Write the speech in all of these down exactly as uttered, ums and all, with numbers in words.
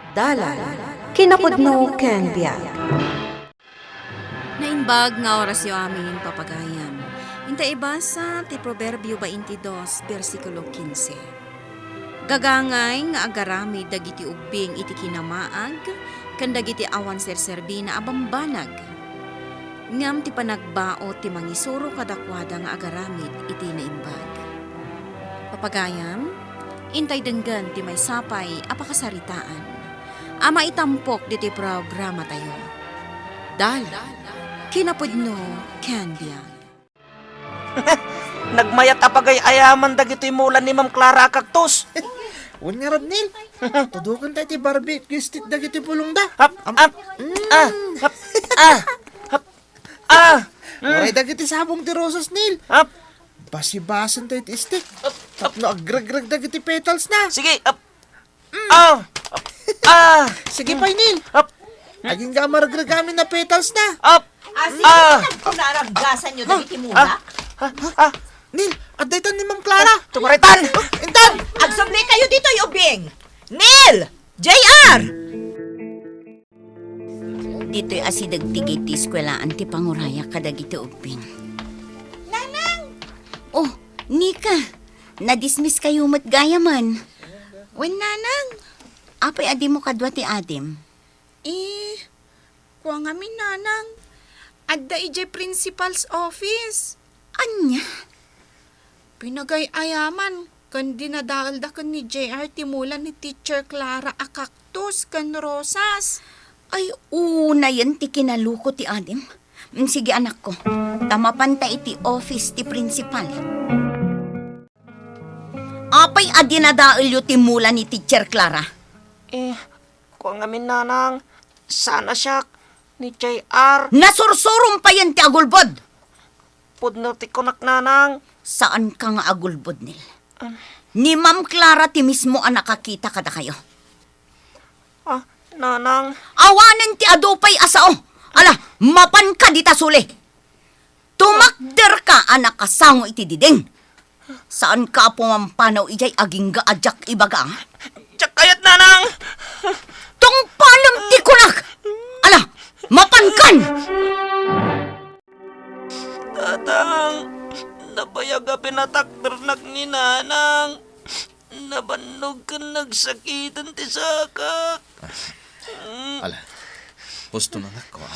Dalan, kinapudno ken biag. Naimbag nga orasyo amin, papagayam. Inta ibasa ti Proverbio baintidos, bersikulo kinse. Gagangay nga agaramid dagiti ubbing iti kinamaag ken dagiti awan serserbina a bambanag. Ngem ti panagbaut ti mangisuro kadakuada nga agaramid iti naimbag. Papagayam, intay denggen ti maysa pay a pakasaritaan a maitampok ditoy programatayo. Dalan, kinapudno ken biag. Nagmayat a pagay-ayaman dagitoy mula ni Ma'am Clara a cactus. Wen ngarud, Neil. Tudoken tayo ti barbecue stick dagitoy pulongda. Hap, Am-, hap, mm. Ah, hap, ah, hap, ah. Mm. Uray dagiti sabong ti rosas, Neil. Hap. Basibasen tayo ti stick. Hap, hap. Tapno agregreg dagiti petals na. Sige, hap. Mm. Ah! Ah! Sige pay, Neil. Ap! Agingga a maregreg amin a petals na. Ap! Ah, sige, ah! Nagkunaraggasan niyo dagiti mula? Ah! Ah! Ah! Neil, adda itan ni Ma'am Clara. Ah, tumaritan! Ah, intan! Agsubli kayo ditoy ubbing! Neil! J R! Ditoy asideg ti gate ti eskuelaan ti pangurayak kadagiti ubbing. Nanang! Oh, Nika, nadismiss kayo met gayamen. Wen, Nanang. Apay a dimo kadua ti adim? Eh, kua ngamin, Nanang. Adda idiay principal's office. Ania? Pinagay-ayaman ken dinadaelda ken ni J R ti mula ni Teacher Clara a cactus ken rosas. Ay, unayen ti kinaluko ti adim. Mm, sige, anakko. Ta mapanta iti office ti principal. Apay a dinadaelyo ti mula ni Teacher Clara? Eh, kua ngamin, Nanang, saan a siak ni J R. Nasursurom payen ti agulbod! Pudno ti kunak, Nanang. Saanka nga agulbod, Neil. Um. Ni Ma'am Clara ti mismo a nakakita kadakayo. Ah, Nanang. Awanen ti adu pay a sao. Ala, mapanka dita suli. Tumakderka a nakasango iti diding. Saanka a pumampanaw idiay agingga a diak ibaga? Diak kayat, Nanang! Tungpalem ti kunak! Ala, mapankan! Tatang, nabayag a pinatakdernak ni Nanang. Nabannog ken nagsakiten ti sakak. Ah, ala, husto, anakko, a?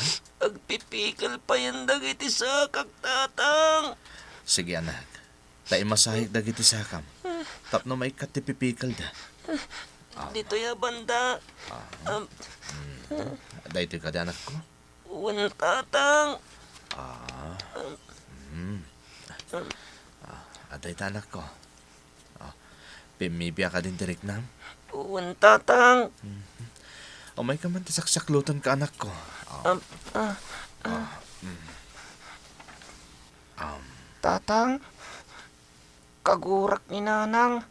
Agpipikil payen dagiti sakak, Tatang. Sige, anak. Ta imasahik dagiti sakam. Tapno maikkat ti pipikilda. Ah. Ditoy a banda. Ah. Um. Mm. Daytoy kadi, anakko? Wen, Tatang. Ah. Mm. Ah, adda ita, anakko. Ah, pimmibiak kadin ti riknam? Wen, Tatang. Mhm. Umayka man ta saksaklutanka, anakko. Ah. Um, ah, ah. Ah, mm. Um. Tatang, kagurak ni Nanang,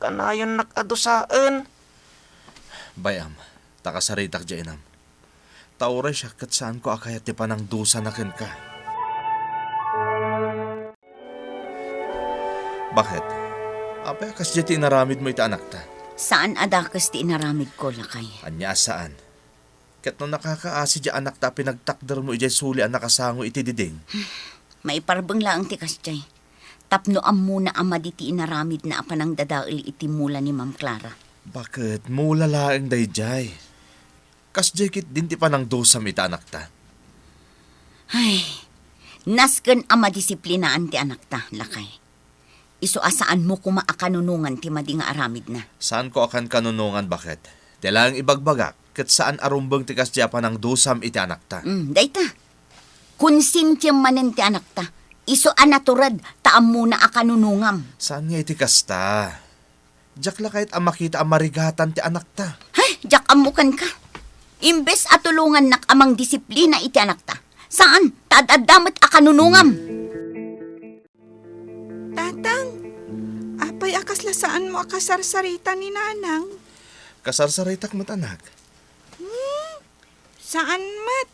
kanayonnak a dusaen. Bay-am, ta kasaritak diay inam. Ta uray siak ket saanko a kayat ti panangdusana kenka. Baket? Apay a kasdiay ti inaramidmo iti anakta? Saan a dakes ti inaramidko, lakay. Ania a saan? Ket no nakakaasi diay anakta a pinagtakdermo idiay suli a nakasango iti diding? Maiparbeng laeng ti kasdiay. Tapno ammona a madi ti inaramidna a panangdadael iti mula ni Ma'am Clara. Baket, mula laeng daydiay. Kasdiay ketdin ti panangdusam iti anakta. Ay, nasken a madisiplinaan ti anakta, lakay. Isu a saanmo koma a kanunongan ti madi nga aramidna. Saanko a kankanunongan, baket? Ti laeng ibagbagak, ket saan a rumbeng ti kasdiay a panangdusam iti anakta. Mm, dayta. Konsintiem manen ti anakta. Isu a natured ta ammona a kanunongam. Saan nga iti kasta? Diak la kayat a makita a marigatan ti anakta. Hay, diak ammo kenka. Imbes a tulongannak a mangdisiplina iti anakta, saan, ta ad-adda met a kanunongam. Tatang, apay a kasla saanmo a kasarsarita ni Nanang? Kasarsaritak met, anak. Hmm, saan met.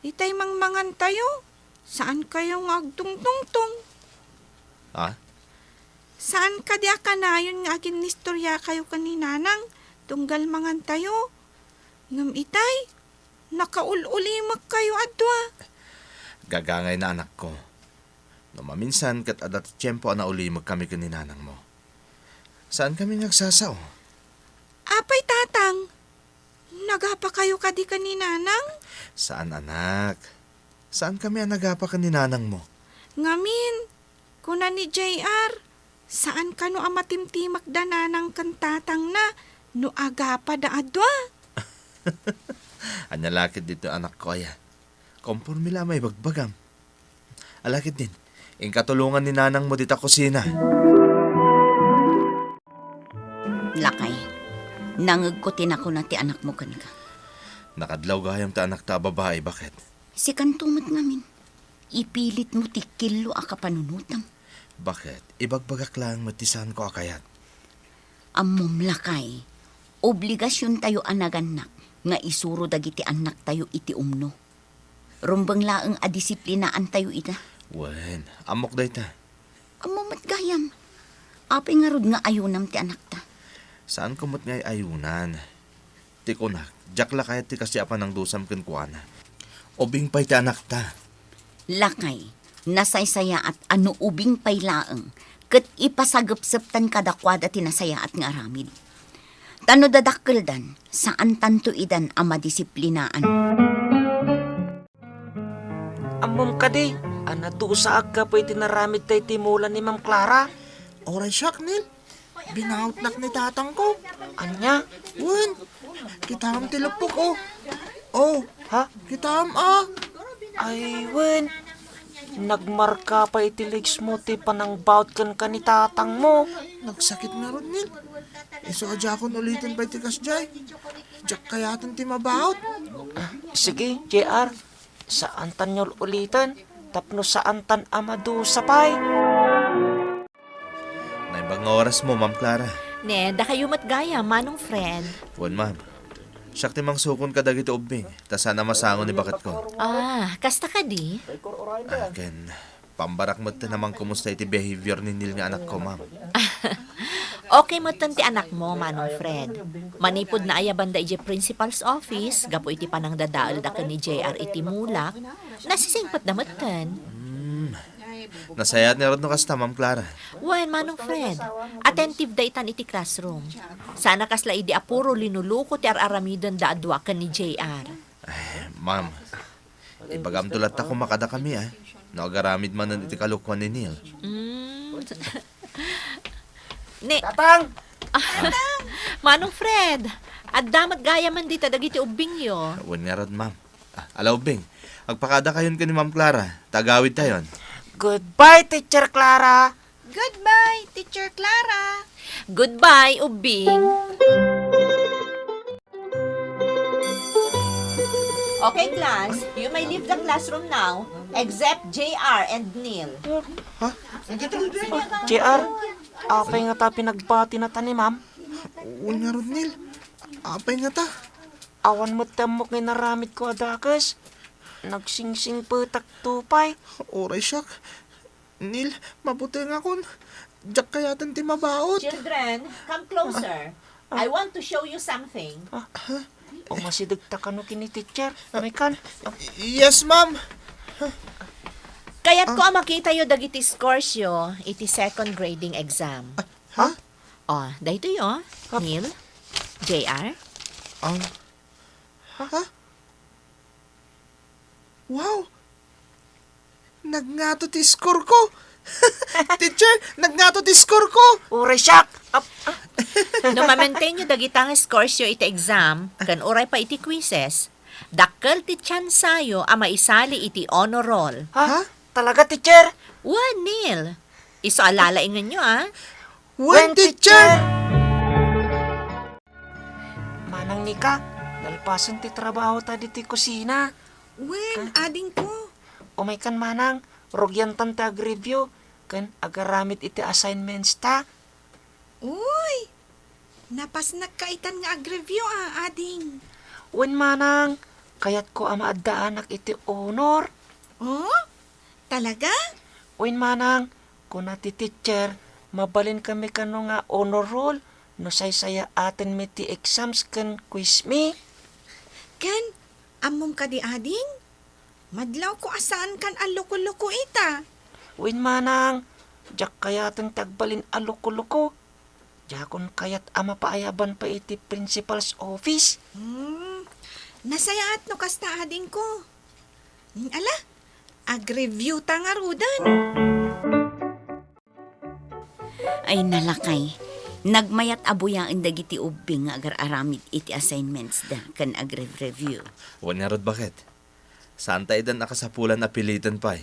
Itay mangmangantayo, saan kayo nga agtungtungtong? Ah? Saan kadi a kanayon nga aginnistorya kayo ken ni Nanang? tunggal mangantayo. Ngem itay, nakaul-ulimekkayo a dua. Gagangayna, anakko. No maminsan ket adda ti tiempo a naulimekkami ken ni nanangmo. Saankami nga agsasao. Apay, Tatang? Nagapakayo kadi ken ni Nanang? Saan, anak. Saankami a nagapa ken ni nanangmo. Ngamin, kuna ni J R, saan kano a matimtimek da nanang ken tatangna no agapada a dua? Ania la ket ditoy, anakko, aya? Komporme la a maibagbagam. Ala ketdin, inka tulongan ni nanangmo dita kusina. Lakay, nangegko ti nakuna ti anakmo kenka. Nakadlaw gayam ti anakta a babai, baket? Sikanto met ngamin, ipilitmo ti killo a kapanunotam. Baket, ibagbagak laeng met ti saanko a kayat. Ammom, lakay, obligasiontayo a nagannak nga isuro dagiti annaktayo iti umno. Rumbeng laeng a disiplinaantayo ida. Wen, ammok dayta. Ammom met gayam. Apay ngarud nga ayunam ti anakta? Saanko met nga ay-ayunan. Ti kunak, diak la kayat ti kastoy a panangdusam kenkuana. Ubing pay ti anakta. Lakay, nasaysayaat a no ubing pay laeng, ket ipasagepseptan kadakuada ti nasayaat nga aramid. Ta no dadakkeldan, saantanto idan a madisiplinaan. Ammom kadi a nadusaak gapu iti naramid tay timula ni Ma'am Clara? Oray siak, Neil. Binautnak ni tatangko. Ania? Wen, kitaem ti leppok, oh. Oh, ha? Kitaem, ah. Ay, wen. Nagmarka pay iti legs mo ti panangbaut kenka ni tatangmo. Nagsakit ngarud, Neil. Isu a diakon uliten pay ti kasdiay. Diak kayaten ti mabaut. Ah, sige, J R. Saantan nga ul-uliten tapno saantan a madusa pay. Naimbag nga orasmo, Ma'am Clara. Ne, dakayo met gayam, Manong Fred. Wen, ma'am. Siak ti mangsukon kadagiti ubbing, ta saan a masango ni baketko. Ah, kasta kadi? Ah, ken pambarak metten a mangkumusta iti behavior ni Neil nga anakko, ma'am. Okay metten ti anakmo, Manong Fred. Manipud naayabanda idiay principal's office gapu iti panangdadaelda ken ni J R iti mulak, nasisingpetda metten. Hmm. Nasayaat ngarud no kasta, Ma'am Clara. Wen, Manong Fred, attentive daytan iti classroom. Saan a kasla idi a puro linuluko ti ar-aramidenda a dua ken ni J R. Eh, ma'am, ibagamto latta koma kadakami, ah, no agaramid manen iti kalokoan ni Neil. Mm. Ne- Tatang! Manong Fred, adda met gayamen dita dagiti ubbingyo. Wen ngarud, ma'am. Ah, ala ubbing, agpakadakayon ken ni Ma'am Clara, ta agawidtayon. Goodbye, Teacher Clara! Goodbye, Teacher Clara! Goodbye, ubbing! Okay, class, you may leave the classroom now, except J R and Neil. Ha? J R, apay ngata pinagbatina ta ni Ma'am? Wen ngarud, Neil. Apay ngata? Awan met ti ammok nga inaramidko a dakes. Nagsingsingpetakto pay. Oray siak. Neil, mabutengakon. Diak kayaten ti mabaut. Children, come closer. Ah. I want to show you something. Ah. Umasidegta kano ken ni teacher. May kan. Yes, ma'am. Kayatko a makitayo dagiti scores yo iti second grading exam. Ha? Oh, daytoy, oh. Ha? Neil, J R. Ang, ha? Wow! Nagngato ti score ko! Teacher, nagngato ti score ko! Uray siak! Ap-, ah. No ma-maintain yo dagita nga scores yo iti exam, ken uray pay iti quizzes, dakkel ti tiansayo a maisali iti honor roll. Ha? Ha? Talaga, teacher? Wen, Neil. Isu a lalaingenyo, ah. Wen, teacher! Manang Nika, nalpasen ti trabaho ta ditoy kusina. Wen, adingko. Umaykan, manang, rugiantan ti agreview ken agaramid iti assignments ta. Uy, napasnekka itan nga agreview, a, ading. Wen, manang, kayatko a maaddaanak iti honor. Oh? Talaga? Wen, manang, kuna ti teacher, mabalin kami kano nga honor roll. no saysayaatenmi ti exams ken quizmi. Ken, ammom kadi, ading? Madlawko a saankan a loko-loko ita. Wen manang, diak kayaten ti agbalin a loko-loko. Diakon kayat a mapaayaban pay iti principal's office. Hmm, nasayaat no kasta, adingko. Hmm, ala, ag-review ta ngaruden. Ay, nalakay. Nagmayat a buyaen dagiti ubbing nga agar-aramid iti assignments da ken agre-review. Wen ngarud, baket? Saan ta idan a kasapulan a piliten pay.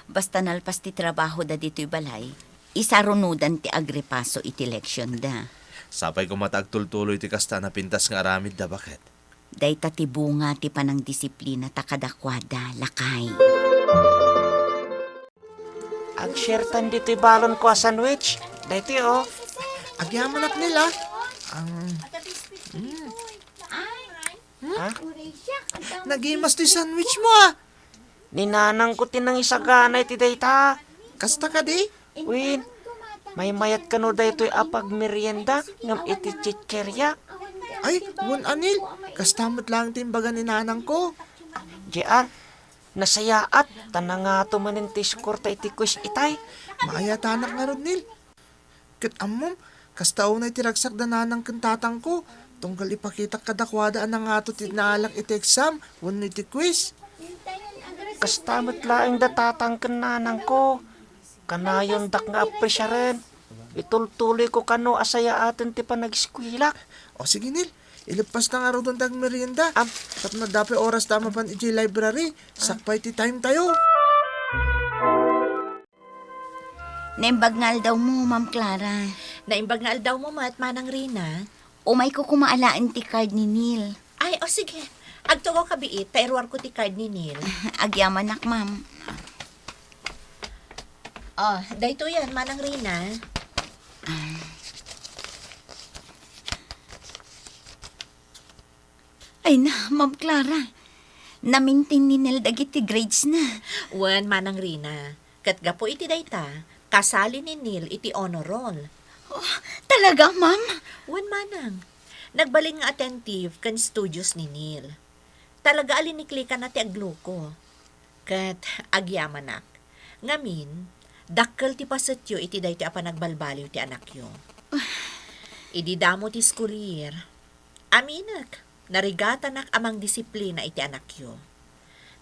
Basta nalpas ti trabaho da ditoy balay, isarunodan ti agripaso iti leksion da. Sapay koma ta agtultuloy ti kasta a napintas nga aramid da, baket? Dayta ti bunga ti panangdisiplina ta kadakuada, lakay. Ag-share tan ditoy balonko a sandwich. Daytoy, oh. Agyamanak nila. Ang, mm. Ha? Nagimas ti sandwich mo, ah. Ni nanangko ti nangisagana iti dayta. Kasta kadi? Wen, maymayat kano daytoy a pagmerienda ngem iti chicheria? Ay, wen a, Nil, kasta met laeng ti imbaga ni nanangko. J R, nasayaat, ta nangato manen ti score ta iti quiz itay. Maayatanak ngarud, Nil. Ket ammom, kasta unay ti ragsak da nanang ken tatangko, tunggal ipakitak kadakuada a nangato ti naalak iti exam wenno iti quiz. Kasta met laeng da tatang ken nanangko. Kanayondak nga apresiaren. Itultuloyko kano a sayaaten ti panagiskuelak. O sige, Nil, ileppasta ngaruden ti agmerienda. Am. Tapno adda pay oras ta mapan idiay library, sakbay ti time tayo. Naimbag nga aldawmo, Ma'am Clara. Naimbag nga aldawmo met, Manang Rina. Umayko koma alaen ti card ni Neil. Ay, o sige. Agtugawka biit, ta iruarko ti card ni Neil. Agyamanak, ma'am. Oh, daytoyen, Manang Rina. Ay na, Ma'am Clara. Na-maintain ni Neil dagiti grades na. Wen, Manang Rina. Ket gapu iti dayta, kasali ni Neil iti honor roll. Oh, talaga, ma'am? Wen, manang. Nagbalin nga attentive ken studious ni Neil. Talaga a liniklikanna ti agluko. Ket agyamanak. Ngamin, dakkel ti pasetyo iti daytoy a panagbalbaliw ti anakyo. Idi damo ti school year, aminek, narigatanak a mangdisiplina iti anakyo.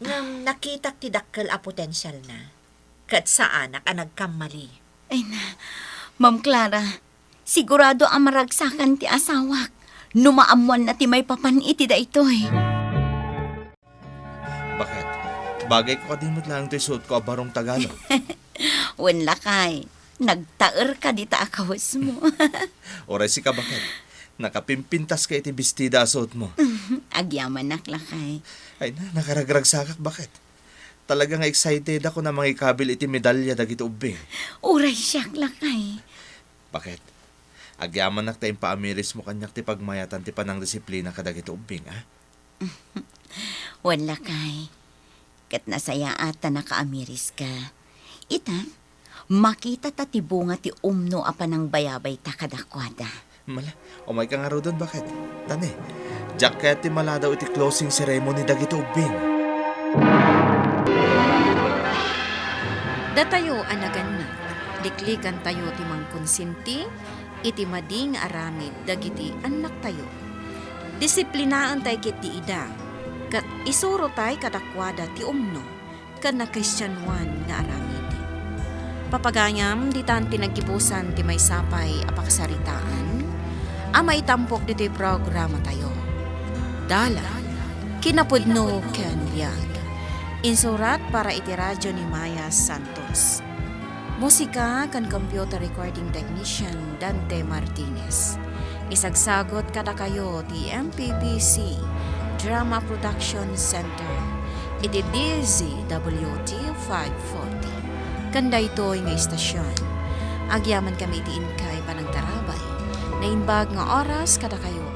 Ngem nakitak ti dakkel a potensialna, ket saanak a nagkammali. Ay na, Ma'am Clara, sigurado a maragsakan ti asawak no maammoanna ti maipapan iti daytoy. Baket? Bagayko kadi met laeng toy suotko a barong Tagalog? Wen, lakay, nagtaerka dita a kawesmo. Uray sika, baket? Nakapimpintaska iti bestida a suotmo. Agyamanak, lakay. Ay na, nakaragragsakak, baket? Talaga nga excited ako a mangikabil iti medalya dagiti ubbing. Uray siak, lakay. Baket? Agyamanak ta impaamirismo kaniak ti pagmayatan ti panangdisiplina kadagiti ubbing, a? Wen, lakay. Ket nasayaat ta nakaamiriska. Ita, makitata ti bunga ti umno a panangbayabayta kadakuada. Mala, umayka ngaruden, baket? Tani, diak kayat ti maladaw iti closing ceremony dagiti ubbing. Datayo a nagannak, liklikantayo ti mangkonsinti iti madi nga aramid dagiti annaktayo. Disiplinaentay ketdi ida, ket isurotay kadakuada ti umno ken nakristianoan nga aramid. Papagayam, ditan ti naggibusan ti maysa pay a pakasaritaan a maitampok ditoy programatayo. Dalan, kinapudno ken biag. Insurat para iti radyo ni Maya Santos. Musika ken computer recording technician Dante Martinez. Isagsagot kadakayo ti M P B C Drama Production Center iti D Z W T five forty. Ken daytoy nga istasyon, agyamankami iti inkay panangtarabay. Naimbag nga oras kadakayo